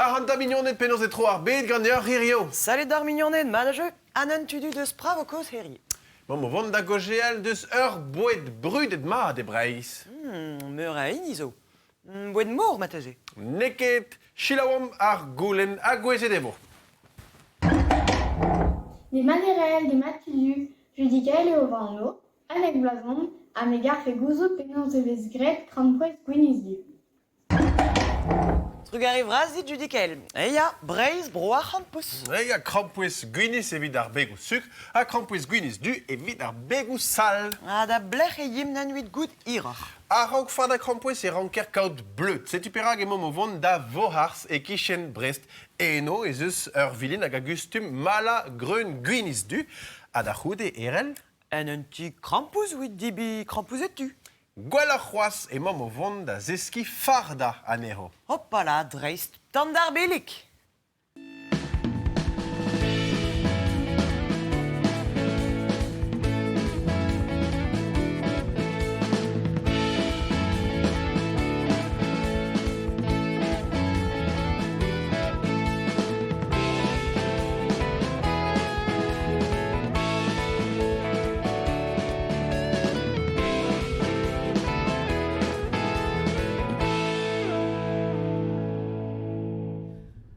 Ac'hanta mignoned, penaos e tro ar bed ganeoc'h hirio? Salut d'ar mignoned, mat a jeu. An un tudu deus prav o kozh hirie. Mamm o vont da gaozeal deus ur boued brudet mat e Breizh. Meur a hini zo. Boued mor marteze. N'eo ket. Selaouomp ar goulenn ha gouezet e vo. Demat Erell, demat Tudu. Judigael eo va anv, 11 vloaz on, ha me garfe gouzout penaos e vez graet krampouezh gwinizh-du. Trugarez vras dit, Judicael. Eh ya, Breizh, bro ar c'hampouezh. Eh ya, krampouezh gwinizh evit ar begoù sukr ha krampouezh gwinizh du evit ar begoù sall. Ha da blec'h e yimp nann goût hiroc'h. A-raok fardañ krampouezh e ranker kaout bleud. Setu perak emaomp o vont da Voharz e-kichen Brest. Eno ez eus ur vilin hag a gustum malañ greun gwinizh du. Ha da c'houde, Erell? En un ti krampouezh evit debriñ krampouezh-du. Gwelloc'h c'hoazh emaomp o vont da zeskiñ fardañ anezho. Hopala, dreist, tamm d'ar billig!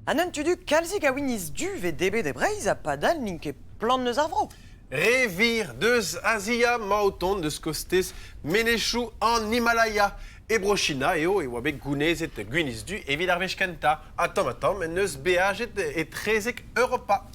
An un tudu kalzik a winizh du vez debret e Breizh ha padal n'int ket plant eus ar vro. Re vir deus Azia 'mañ o tont deus kostez menezioù an Himalaya. E Bro-China eo e oa bet gounezet gwinizh-du evit ar wech kentañ ha tamm-ha-tamm en deus beajet etrezek Europa.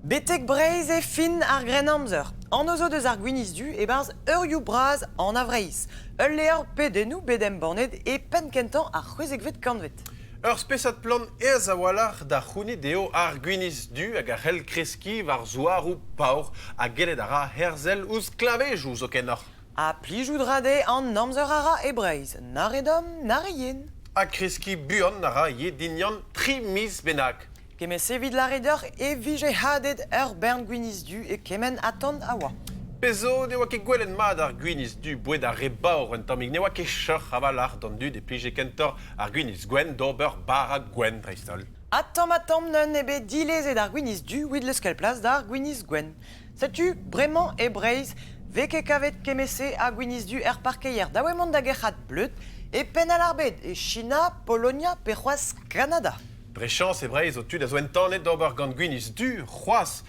Betek Breizh e fin ar Grennamzer. Anv zo deus ar gwinizh-du e-barzh eurioù bras an A-Vreizh. Ul levr pedennoù bet embannet e penn-kentañ ar c'hwezekvet kantved. Ur spesad plant aes a-walc'h da c'hounit eo ar gwinizh-du hag a c'hell kreskiñ war zouaroù paour ha gellet a ra herzel ouzh kleñvedoù zokenoc'h. Ha plijout 'ra dezhe an amzer a ra e Breizh, na re domm, na re yen. Ha kreskiñ buan a ra ivez dindan tri miz bennak. Kement-se evit lâret deoc'h e vije hadet ur bern gwinizh-du e kement atant a oa. Pezh zo, ne oa ket gwelet mat ar gwinizh-du boued ar re baour un tammig. Ne oa ket cheuc'h a-walc'h d'an dud e plije kentoc'h ar gwinizh gwenn d'ober bara gwenn dreist-holl. Ha tamm-ha-tamm neuze eo bet dilezet ar gwinizh-du evit leuskel plas d'ar gwinizh gwenn. Setu bremañ e Breizh 'vez ket kavet kement-se a gwinizh-du er parkeier dav eo mont da gerc'hat bleud e penn all ar bed, e China, Polonia pe c'hoazh Kanada. Dre chañs e Breizh zo tud a zo entanet d'ober gant gwinizh du c'hoazh.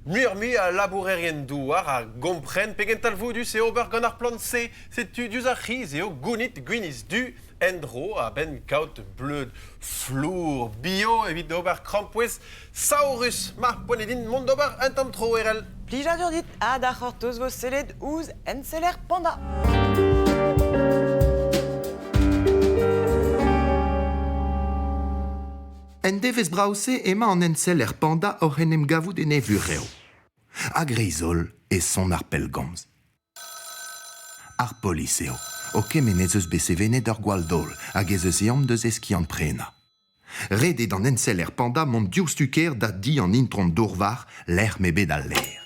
Muioc'h-mui a labourerien-douar a gompren pegen talvoudus eo ober gant ar plant-se. Setu diouzh ar c'hiz eo gounit gwinizh du en-dro a-benn kaout bleud flour bio evit ober krampouezh saourus. Ma, poent eo din mont d'ober un tamm tro, Erell. Plijadur dit ha da c'hortoz vo sellet ouzh enseller Panda. En devezh brav-se emañ an enseller Panda oc'h en em gavout en e vurev. A-greiz-holl e son ar pellgomz. Ar polis eo, o kemenn ez eus bet sevenet ur gwall-daol hag ez eus ezhomm deus e skiant-prenañ. Ret eo d'an enseller Panda mont diouzhtu-kaer da di an intron Dourvarc'h lec'h m'eo bet al laer.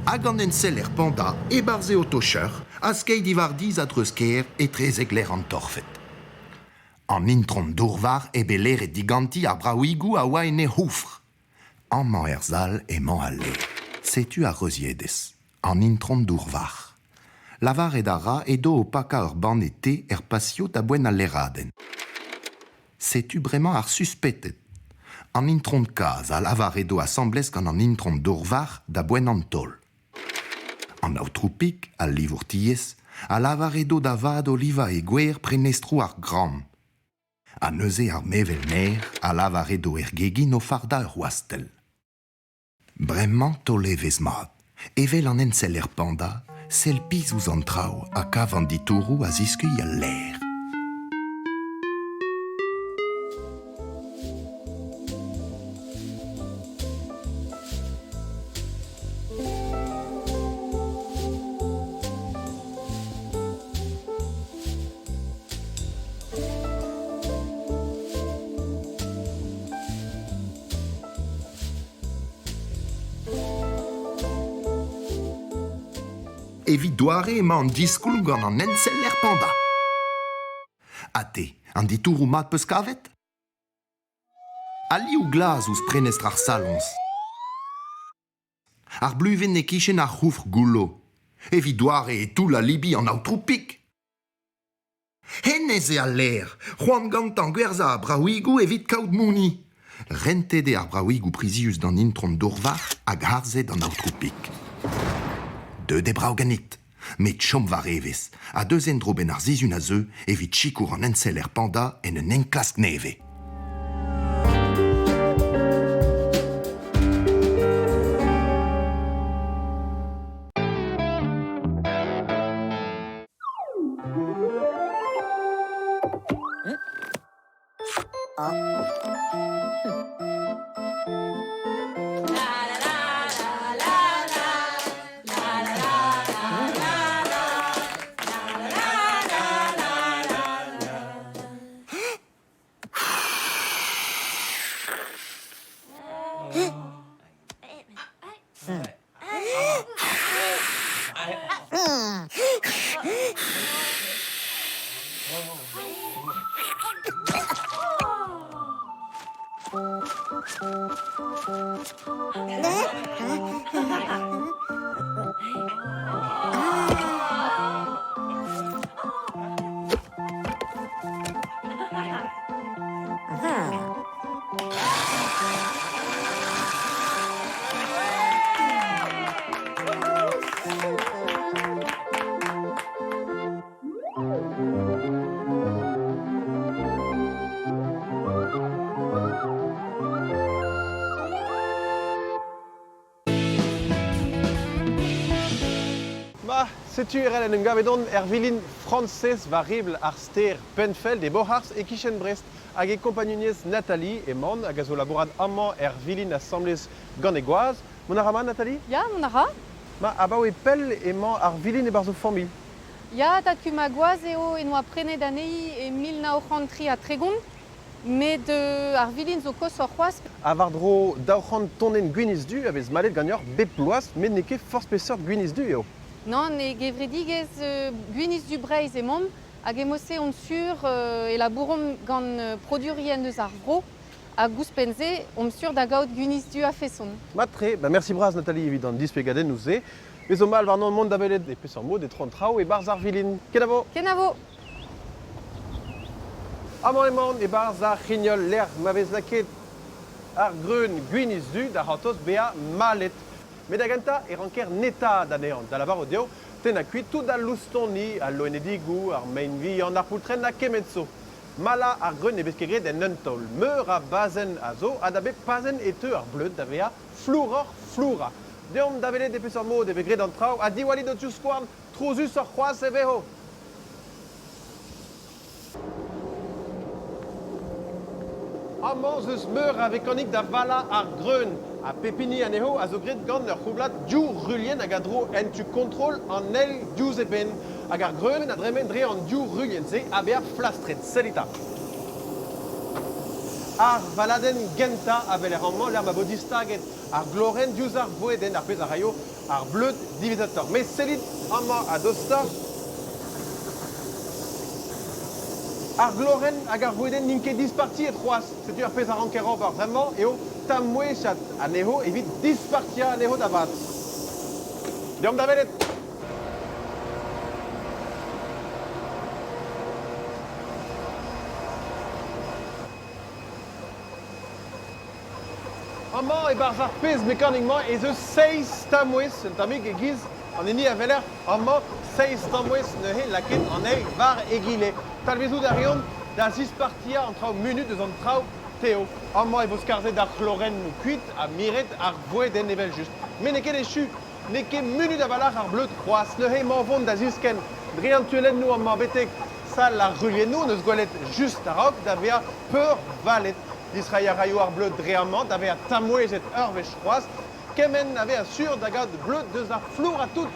Hag an enseller Panda e-barzh e oto-cheuc'h a skeiñ diwar dizh a-dreuz kêr etrezek lec'h an torfed. An intron Dourvarc'h eo bet laeret diganti ar bravigoù a oa en he c'houfr. Amañ er sal emañ al laer. Setu ar reuziedez, an intron Dourvarc'h. Lavaret a ra edo o pakañ ur banne te er pasio da boent al leradenn. Setu bremañ ar suspeted. An intron Kaz a lavar edo asambles gant an intron Dourvarc'h da boent an taol. An aotrou Pig, al livour tiez, a lavar edo da vat o livañ e gwer prenestroù ar gramm. Ha neuze ar mevel naer a lavar edo er gegin o fardañ ur wastell. Bremañ taol evezh mat. Evel an enseller panda, sell pizh ouzh an traoù ha kav an ditouroù a ziskuilh al laer. Evit doare emañ an diskoulm gant an enseller panda. Ha te, an ditouroù mat 'peus kavet? Ha liv glas ouzh prenestr ar saloñs. Ar bluenn e-kichen ar c'houfr goullo. Evit doare e toull alibi an aotrou Pig. Hennezh eo al laer, c'hoant gantañ gwerzhañ ar bravigoù evit kaout moni. Rentet eo ar bravigoù prizius d'an intron Dourvarc'h hag harzet an aotrou Pig. Deuet eo brav ganit, met chom war evezh ha deus en-dro 'benn ar sizhun a zeu evit sikour an enseller Panda en un enklask nevez. Ma, setu erell en em gavet on er vilin Frañsez war ribl ar stêr Penfeld e Boharzh e-kichen Brest hag e kompagnuniezh Nathalie emaon hag a zo labourat amañ er vilin asambles gant he gwaz. Mont a ra mat Nathalie? Ya, mont a ra. Ma, abaoe pell emañ ar vilin e-barzh ho familh. Ya, tad-ku ma gwaz eo en doa prenet anezhi e 1933, met ar vilin zo koshoc'h c'hoazh. Ha war-dro 200 tonenn gwinizh-du a vez malet ganeoc'h bep bloaz, met n'eo ket forzh peseurt gwinizh-du eo. Nann, e gevredigezh Gwinizh-du Breizh emaomp hag e-mod-se on sur e labouromp gant produerien eus ar vro hag ouzhpenn-se omp sur da gaout gwinizh-du a-feson. Mat-tre, ba mersi bras Nathalie evit an displegadennoù-se. Me zo mall warnon mont da welet e peseurt mod e tro an traoù e-barzh ar vilin. Kenavo! Kenavo! Amañ emaon e-barzh ar c'hrignol lec'h ma vez lakaet ar greun gwinizh-du da c'hortoz bezañ malet. Met da gentañ e ranker netaat anezhañ, da lavarout eo tennañ kuit tout al loustoni, al loenedigoù, ar mein vihan, ar poultrenn ha kement zo. Malañ ar greun ne vez ket graet en un taol. Meur a bazenn a zo ha da bep pazenn e teu ar bleud da vezañ flouroc'h-flourañ. Deomp da welet e peseurt mod e vez graet an traoù ha diwallit ho tivskouarn, trouzusoc'h c'hoazh e vezo! Amañ 'z eus meur a vekanik da valañ ar greun ha pep hini anezho a zo graet gant ur c'houblad div ruilhenn hag a dro en tu kontrol an eil diouzh eben. Hag ar greun a dremen dre an div ruilhenn-se ha bezañ flastret. Sellit 'ta. Ar valadenn gentañ a weler amañ lec'h ma vo distaget ar glorenn diouzh ar vouedenn, ar pezh a raio ar bleud diwezhatoc'h. Met sellit amañ a-dostoc'h. Ar glorenn hag ar vouedenn n'int ket dispartiet c'hoazh. Setu ar pezh a ranker ober bremañ eo tamouezhat anezho evit dispartiañ anezho da vat. Deomp da welet! Amañ e-barzh ar pezh mekanik-mañ ez eus seizh tamouez, un tammig e-giz an hini a weler amañ, seizh tamouez neuze lakaet an eil war egile. Talvezout a reont da zispartiañ an traoù munut eus an traoù tev. Amañ e vo skarzhet ar c'hlorennoù kuit ha miret ar vouedenn evel-just. Met n'eo ket echu, n'eo ket munut a-walc'h ar bleud c'hoazh. Neuze emañ o vont da ziskenn dre an tuellennoù amañ betek sal ar ruilhennoù hon eus gwelet just a-raok da vezañ peurvalet. Distreiñ a raio ar bleud dre amañ da vezañ tamouezet ur wech c'hoazh, kement a vezañ sur da gaout bleud deus ar flour ha tout.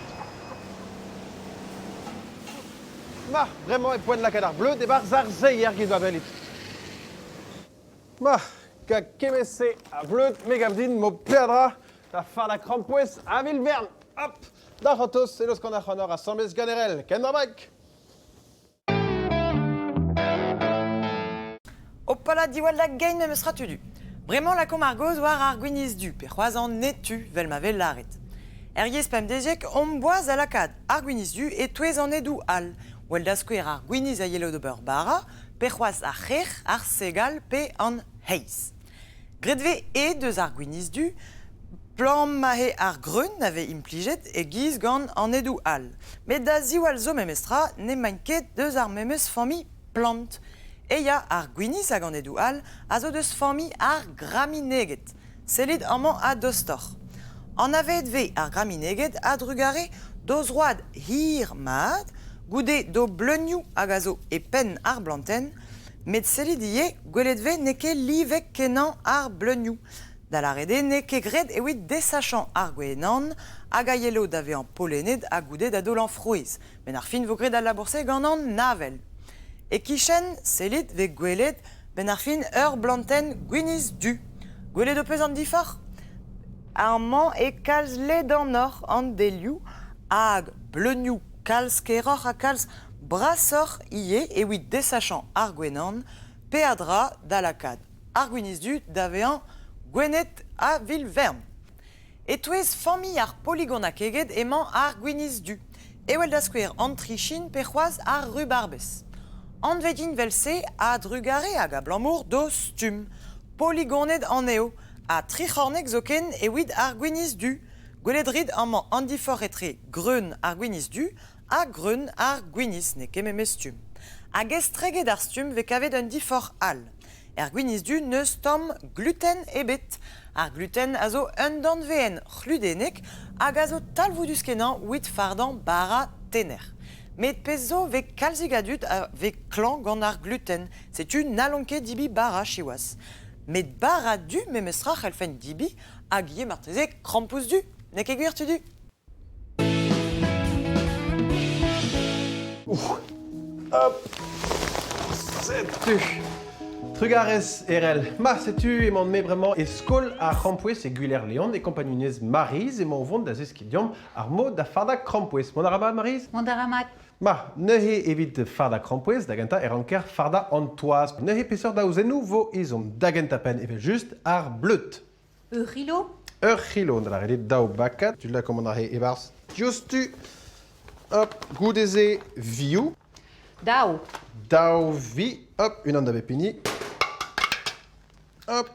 Ma, bremañ e poent lakaat ar bleud e-barzh ar seier giz ma welit. Ma, gant kement-se a vleud, me gav din 'mo peadra da fardañ krampouezh a vil vern. Hop, da c'hortoz e laoskan ac'hanoc'h asambles gant Erell. Ken bremaik! Hopala, diwall da gein memes tra tudu. Bremañ lakaomp ar gaoz war ar gwinizh-du, pe c'hoazh an ed-tu, 'vel ma vez lâret. Er yezh pemdeziek omp boas da lakaat ar gwinizh-du e-touez an edoù all, well da skouer ar gwinizh a yelo d'ober bara, pe c'hoazh ar c'herc'h, ar segal pe an heiz. Graet 'vez ed eus ar gwinizh-du, plant ma eo ar greun a vez implijet e-giz gant an edoù all. Met da ziwall zo memestra n'emaint ket deus ar memes familh plant. E ya ar gwinizh hag an edoù all a zo deus familh ar gramineged. Sellit amañ a-dostoc'h. Anavezet 'vez ar gramineged a-drugarez d'o zroad hir-mat, goude d'o bleunioù hag a zo e penn ar blantenn, met sellit ivez gwelet 'vez n'eo ket livek-kenañ ar bleunioù. Da lâret eo n'eo ket graet evit desachañ ar gwenan hag a yelo da vezañ pollenet ha goude da daolañ frouezh. Benn ar fin 'vo graet al labour-se gant an avel. E-kichen, sellit, 'vez gwelet 'benn ar fin ur blantenn gwinizh du. Gwelet ho peus an diforc'h? Amañ eo kalz ledanoc'h an delioù hag bleunioù kalz keroc'h ha kalz brasoc'h ivez evit desachañ ar gwenan, peadra da lakaat ar gwinizh-du da vezañ gwennet a-vil-vern. E-touez familh ar poligonakeged emañ ar gwinizh-du, evel da skouer an trichin pe c'hoazh ar rubarbez. Anvet int 'vel-se a-drugarez hag abalamour d'o stumm, poligoned anezho, ha tric'horneg zoken evit ar gwinizh-du. Gwelet 'rit amañ an diforc'h etre greun ar gwinizh-du ha greun ar gwinizh, n'eo ket memes stumm. Hag estreget ar stumm 'vez kavet un diforc'h all. Er gwinizh-du n'eus tamm gluten ebet. Ar gluten a zo un danveenn c'hludennek hag a zo talvoudus-kenañ evit fardañ bara tener. Met pezh zo 'vez kalzik a dud a vez klañv gant ar gluten, setu n'hallont ket debriñ bara siwazh. Met bara du memestra c'hellfent debriñ hag ivez marteze krampouezh du, n'eo ket gwir Tudu? Hop Setu Trugarez Erell. Ma, setu emaon-me bremañ e skol ar c'hrampouezh e Gwiler-Leon e kompagnunezh Maryse. Emañ o vont da zeskiñ deomp ar mod da fardañ krampouezh. Mont a ra mat, Maryse? Mont a ra mat. Ma, neuze evit fardañ krampouezh, da gentañ e ranker fardañ an toaz. Neuze peseurt aozennoù 'vo ezhomm? Da gentañ-penn evel-just ar bleud. Ur c'hilo? Ur c'hilo, da lâret eo daou bakad. Tu lakaomp an aze e-barzh diouzhtu. Hop, goude-se vioù. Daou. Daou vi. Hop, unan da bep hini. Hop.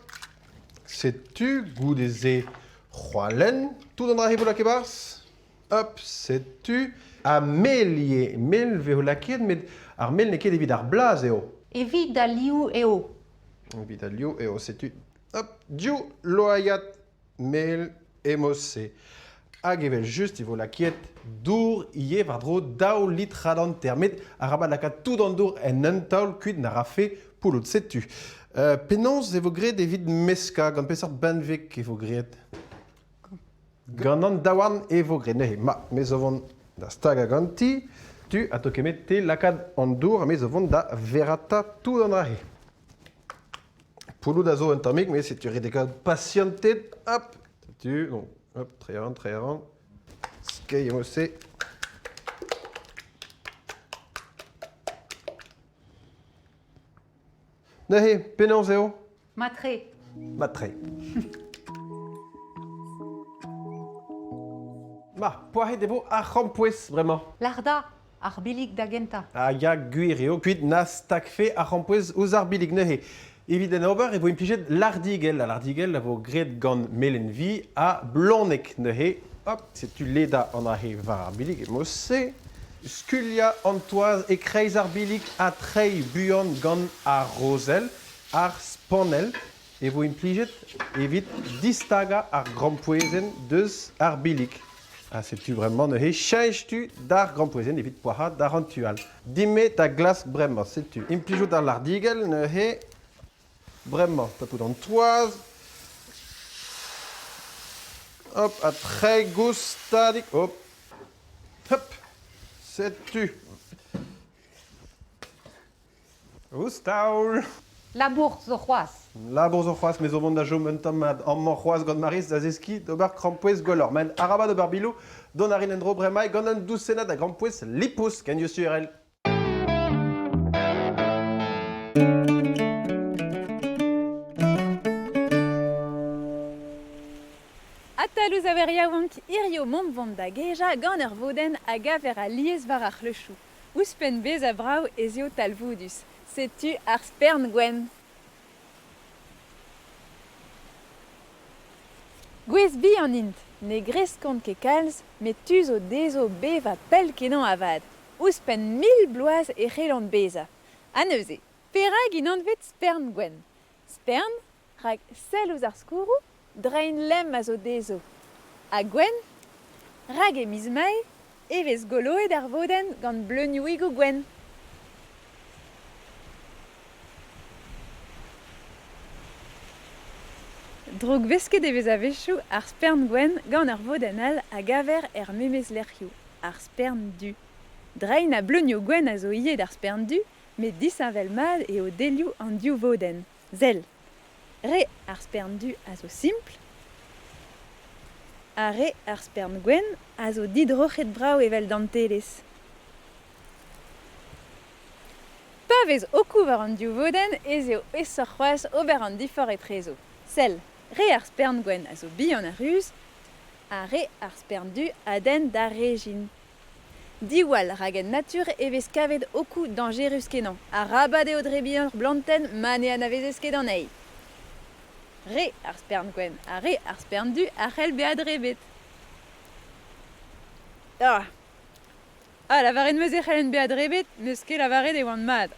Setu, goude-se c'hoalenn. Tout an dra-se 'vo lakaet e-barzh. Hop, setu. Ha mel ivez. Mel 'vezo lakaet, met ar mel n'eo ket evit ar blaz eo. Evit al liv eo. Evit al liv eo, setu. Hop, div loaiad mel emose. Hag evel-just e vo lakaet dour ivez war-dro daou litrad hanter. Met arabat lakaat tout an dour en un taol kuit na rafe pouloud. Setu. Penaos e vo graet evit meskañ? Gant peseurt benveg e vo graet? Gant an daouarn e vo graet neuze. Ma, me zo vont da stagañ ganti. Tu a to kemet te lakaat an dour ha me zo vont da verata tout an dra-se. Pouloud a zo un tammig, met setu ret eo kaout pasianted. Hop, setu, bon, hop, trean, trean. Skeiñ eo-se. Neuze, penaos eo? Matre. Matre. Ma, poazhet e vo ar c'hrampouezh bremañ. Larda, ar billig da gentañ. Ah ya, gwir eo, kuit na stagfe ar c'hrampouezh ouzh ar billig neuze. Evit en ober e vo implijet lardigell. Al lardigell a vo graet gant melen-vi ha bloneg neuze. Hop, setu ledañ an aze war ar billig e-mod-se. Skuliañ an toaz e-kreiz ar billig ha treiñ buan gant ar rozell, ar spanell e vo implijet evit distagañ ar grampouezhenn deus ar billig. Ha setu bremañ neuze cheñch tu d'ar grampouezhenn evit poazhañ d'ar an tu all. Din-me da glask bremañ, setu. Implijout ar lardigell neuze bremañ. Tapout an toaz. Hop, ha treiñ goustadik. Hop, hop, setu. Ouzh taol! Labour zo c'hoazh. Labour zo c'hoazh, me zo vont da chom un tamm mat amañ c'hoazh gant Maris da zeskiñ d'ober krampouezh gwelloc'h. Met arabat ober biloù, dont a rin en-dro bremaik gant un dousennad a grampouezh lipous, ken diouzhtu. Atal ouzh aver yaouank hirio 'momp 'vont da gejañ gant ur vodenn a gaver alies war ar c'hleuchoù. Ouzhpenn bezañ brav ez eo talvoudus. Setu ar spern gwenn. Gwez bihan int, ne greskont ket kalz, met tu zo dezho bevañ pell-kenañ avat, ouzhpenn 1000 bloaz e c'hellont bezañ. Ha neuze, perak int anvet spern gwenn? Spern, rak sell ouzh ar skourroù, drein lemm a zo dezho. Ha gwenn, rak e miz Mae e vez goloet ar vodenn gant bleunioùigoù gwenn. Droukvesket e vez a-wechoù ar spern gwenn gant ur vodenn all a gaver er memes lec'hioù, ar spern du. Drein ha bleunioù gwenn a zo ivez d'ar spern du, met disheñvel-mat eo delioù an div vodenn. Sell! Re ar spern du a zo simpl, ha re ar spern gwenn a zo didroc'het-brav evel dantelezh. Pa vez okoù war an div vodenn ez eo aesoc'h c'hoazh ober an diforc'h etrezo. Sell! Re ar spern gwenn a zo bihan ha ruz, ha re ar spern du a denn d'ar rejin. Diwall rak en natur e vez kavet okoù dañjerus-kenañ. Arabat eo drebiñ ur blantenn ma ne anavezez ket anezhi. Re ar spern gwenn ha re ar spern du a c'hell bezañ drebet. Ah Ah, lavaret 'm eus e c'hellent bezañ drebet, n'eus ket lavaret e oant mat.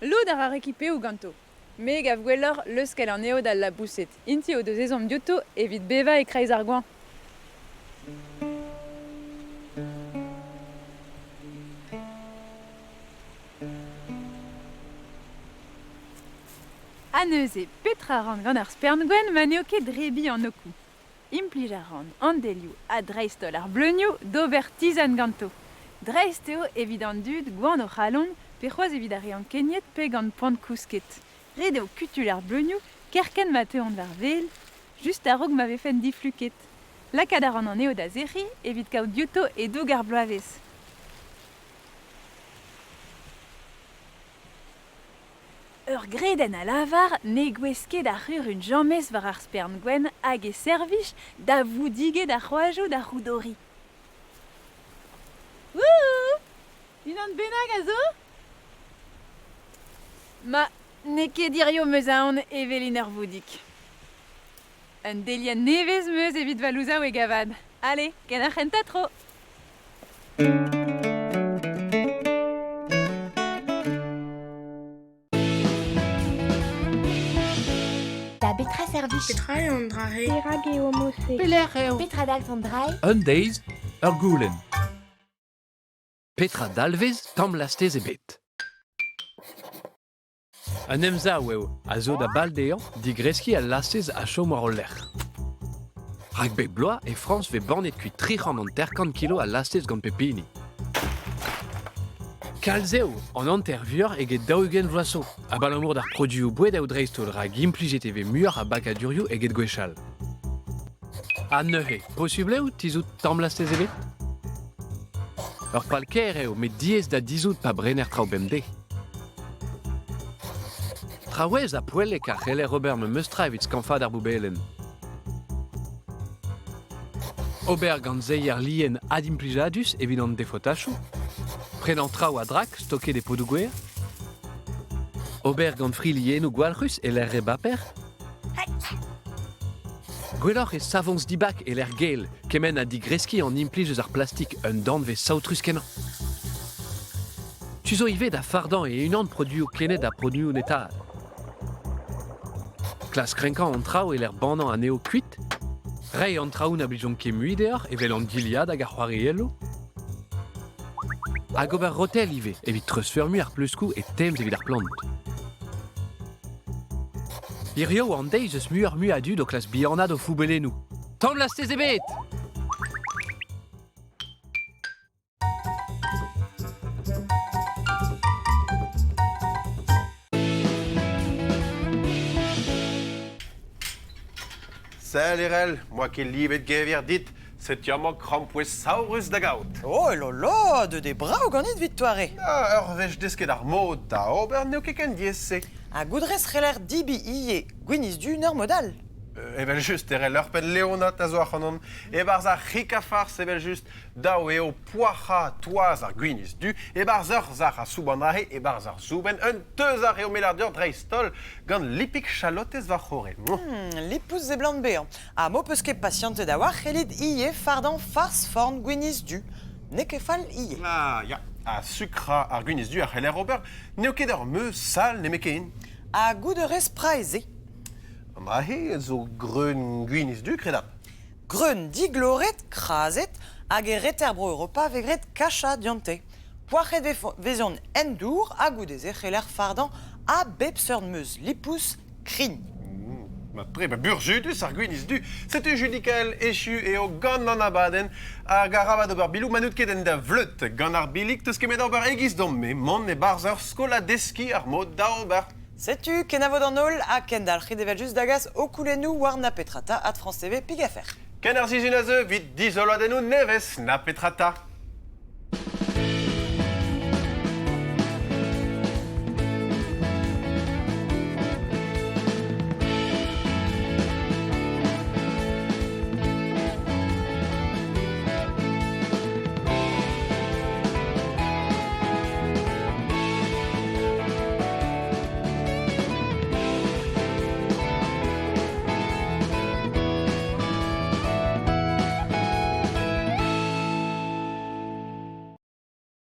Lod a ra rekipeoù ganto. Me 'gav gwelloc'h leuskel anezho d'al laboused. Int-i o deus ezhomm diouto evit bevañ e-kreiz ar goañv. Ha neuze, petra a ran gant ar spern-gwenn ma n'eo ket drebiñ an okoù? Implij a ran an delioù ha dreist-holl ar bleunioù d'ober tizan ganto. Dreist eo evit an dud gwan o c'halon pe c'hoazh evit ar re ankeniet pe gant poan kousket. Ret eo kutul ar bleunioù kerkent ma teuont war wel, just a-raok ma vefent difluket. Lakaat a ran anezho da sec'hiñ evit kaout diouto e-doug ar bloavezh. Ur gredenn a lavar ne gouez ket ar c'hurun james war ar spern gwenn hag e servij da voudiged ar c'hoajoù da c'houdoriñ. Wouhou! Unan bennak a zo? Ma, n'eo ket hirio 'm eus aon e welin ur voudig. Un delienn nevez 'm eus evit va louzaoueg avat. Ale, ken ar c'hentañ tro! Da betra servij? Petra eo an dra-se? Perak eo mod-se? Pelec'h eo? Petra dalv an dra-se? Un deiz, ur goulenn. Petra dalvez tamm lastez ebet? Un emsav eo a zo da bal dezhañ digreskiñ al lastez a chom war o lerc'h. Rak bep bloaz e Frañs vez bannet kuit 350 kilo a lastez gant pep hini. Kalz eo an hanter vuioc'h eget 40 vloaz zo, abalamour d'ar produioù boued eo dreist-holl rak implijet e vez muioc'h a bakadurioù eget gwechall. Ha neuze, posubl eo tizhout tamm lastez ebet? Ur pal kaer eo, met diaes da dizhout pa brener traoù bemdez. Traouez ha poellek a c'heller ober memes tra evit skañfaat ar boubelenn. Ober gant seier lien adimplijadus evit an defotachoù, prenañ traoù a-drak stoket e podoù gwer, ober gant fri lienoù gwalc'hus e-lec'h re baper, Gwelloc'h eo savoñs dibak e-lec'h gel, kement ha digreskiñ an implij eus ar plastik un danvez saotrus-kenañ. Tu zo ivez da fardañ e-unan produoù kened ha produoù netaat. Klask renkañ an traoù e-lec'h bannañ anezho kuit, reiñ an traoù na blijont ket mui deoc'h evel an dilhad hag ar c'hoarielloù. Hag ober rotel ivez evit treuzfeurmiñ ar pleuskoù e temz evit ar plant. Hiziv an deiz eus muioc'h-mui a dud o klask bihanaat o foubelennoù. Tamm lastez ebet! Sell, Erell, 'moa ket livet gevier dit. Setu amañ krampouezh saourus da gaout. Oh lolo, deut eo brav ganit 'vit toare. Ah, ur wech desket ar mod da ober n'eo ket ken diaes-se. Ha goudrez c'heller dibi ivez gwinizh du 'n ur mod all. Evel-just, erel ur penn Leonat a zo ac'hanon. E-barzh ar c'hig-ha-fars, evel-just, dav eo poac'hañ toaz ar gwinizh du. E-barzh ur sac'h a souban aze, e-barzh ar soubenn, un teuzar eo melardur dreist-holl gant lipig chalotez war-c'horre. Lipous seblant bezañ. Ha m'ho peus ket pasianted a-walc'h c'hellit ivez fardañ farz forn gwinizh du. N'eo ket fall ivez. Ah ya, ha sukrañ ar gwinizh du a c'heller ober, n'eo ket ur meuz sall nemetken. Ha goût a rez pra-se. An dra-se zo greun gwinizh du, kredabl. Greun digloret, krazet, hag e reter Bro-Europa vez graet kachañ dionte. Poac'het vezont en dour ha goude-se c'heller fardañ a bep seurt meuz lipous krign. Mat-tre, ba burzhudus ar gwinizh du. Setu Judikael, echu eo gant an abadenn hag arabat ober biloù ma n'out ket en da vleud. Gant ar billig 'teus ket ober e-giz domp-me, mont e-barzh ur skol ha deskiñ ar mod da ober. Setu, kenavo d'an holl ha kendalc'hit evel-just da gas ho koulennoù war na petra 'ta at France TV pig afer. Ken ar sizhun a zeu 'vit dizoloadennoù nevez, na petra 'ta.